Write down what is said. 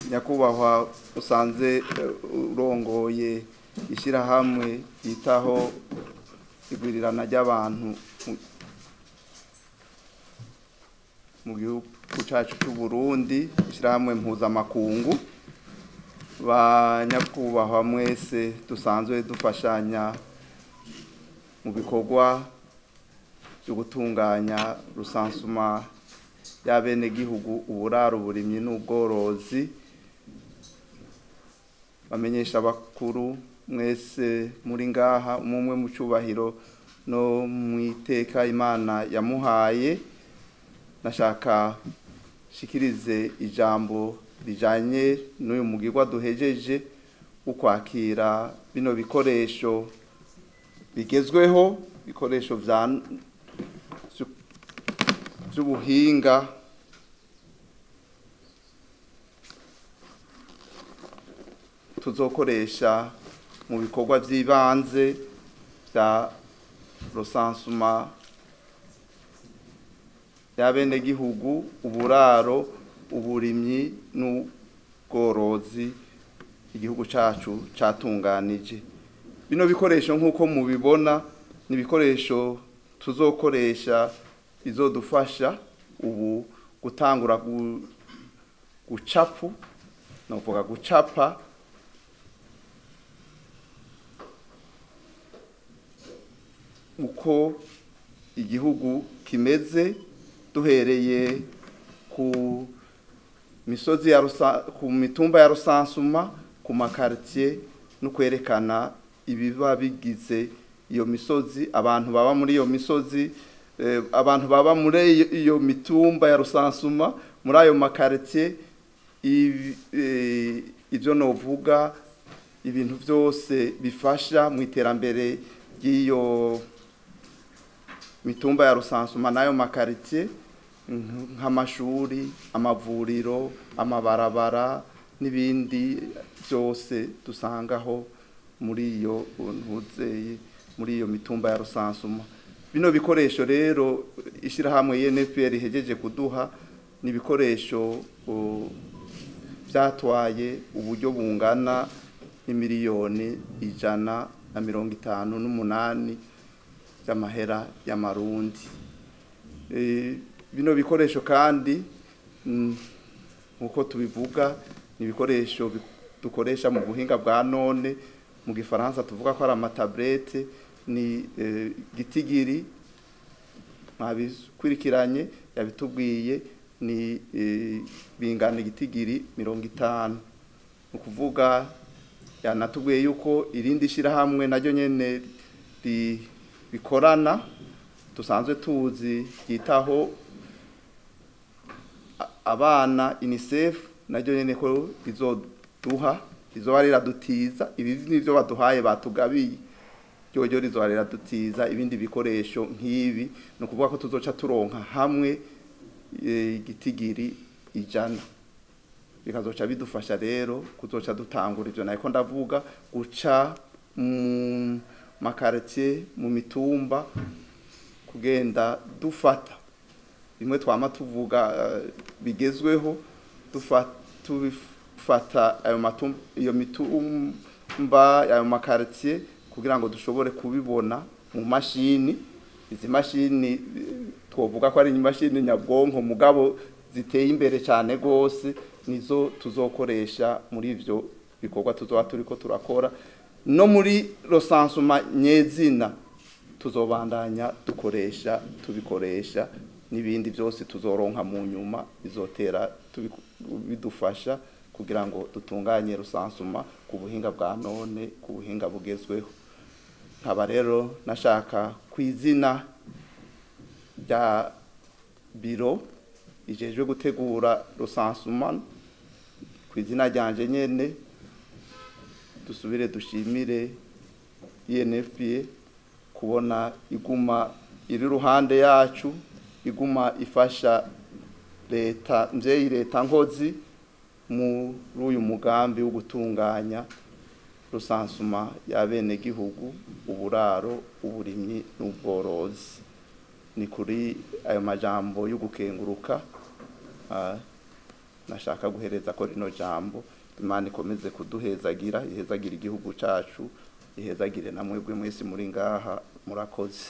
Nyakubahwa usanze urongoye ishyirahamwe yitaho igwirirana ry'abantu mu gihugu cyacu cy'u Burundi, ishyirahamwe mpuzamakungu, ba nyakubahwa mwese dusanzwe dufashanya mu bikorwa byo gutunganya rusansuma y'abenegihugu, uburaro, uburimyi n'ubworozi, bamenyesha bakuru mwese muri ngaha, umwe mu cyubahiro no mu iteka Imana yamuhaye, nashaka shikirize ijambo rijanye n'uyu mugirwa duhejeje ukwakira bino bikoresho bigezweho, bikoresho vy'ubuhinga tuzokoresha mu bikorwa vy'ibanze vya rusansuma y'abenegihugu, uburaro, uburimyi n'ubworozi igihugu cacu catunganije. Bino bikoresho nk'uko mubibona ni ibikoresho tuzokoresha bizodufasha ubu gutangura gucapu, novuga gucapa uko igihugu kimeze, duhereye ku misozi ya ku mitumba ya rusansuma, ku makartier, no kwerekana ibiba bigize iyo misozi, abantu baba muri iyo misozi, abantu baba muri iyo mitumba ya rusansuma, muri ayo makartier, ivyo novuga ibintu byose bifasha mu iterambere ry'iyo mitumba ya rusansuma nayo makartier, nk'amashuri, amavuriro, amabarabara n'ibindi byose dusangaho muri iyo ntuzeye, muri iyo mitumba ya rusansuma. Bino bikoresho rero ishyirahamwe UNFPA rihejeje kuduha ni ibikoresho byatwaye uburyo bungana n'imiliyoni 158 y'amahera y'amarundi. Bino bikoresho kandi nkuko tubivuga ni ibikoresho dukoresha mu buhinga bwa none, mu gifaransa tuvuga ko ari amatablete, ni gitigiri mwabikurikiranye yabitubwiye ni bingana igitigiri 50. Ukuvuga yanatubwiye yuko irindi shirahamwe naryo nyene bikorana dusanzwe tuzi ryitaho abana UNICEF, naryo nyene ko rizoduha, rizoba riradutiza ibi nivyo baduhaye batugabiye, ryo rizoba riradutiza ibindi bikoresho nk'ibi. No kuvuga ko tuzoca turonka hamwe igitigiri 100, bikazoca bidufasha rero kuzoca dutangura ivyo nako ndavuga, guca mu makartier, mu mitumba, kugenda dufata bimwe twama tuvuga bigezweho, tubifata ayo matumba, iyo mitumba, ayo makartier, kugira ngo dushobore kubibona mu mashini. Izi mashini twovuga ko ari imashini nyabwonko mugabo ziteye imbere cyane gose, nizo tuzokoresha muri ivyo bikorwa tuzoba turiko turakora. No muri rusansuma nyezina tuzobandanya dukoresha, tubikoresha n'ibindi byose tuzoronka mu nyuma bizotera bidufasha kugira ngo dutunganye rusansuma ku buhinga bwa none, ku buhinga bugezweho. Nkaba rero nashaka kwizina rya biro ijejwe gutegura rusansuma, kwizina ryanje nyene, dusubire dushimire UNFPA kubona iguma iri ruhande yacu, iguma ifasha leta mvyeyi, leta nkozi muri uyu mugambi wo gutunganya rusansuma y'abenegihugu, uburaro, uburimyi n'ubworozi. Ni kuri ayo majambo yo gukenguruka. Nashaka guhereza ko rino jambo. Imana ikomeze kuduhezagira, ihezagira igihugu cacu, ihezagire na mwebwe mwese muri ngaha. Murakoze.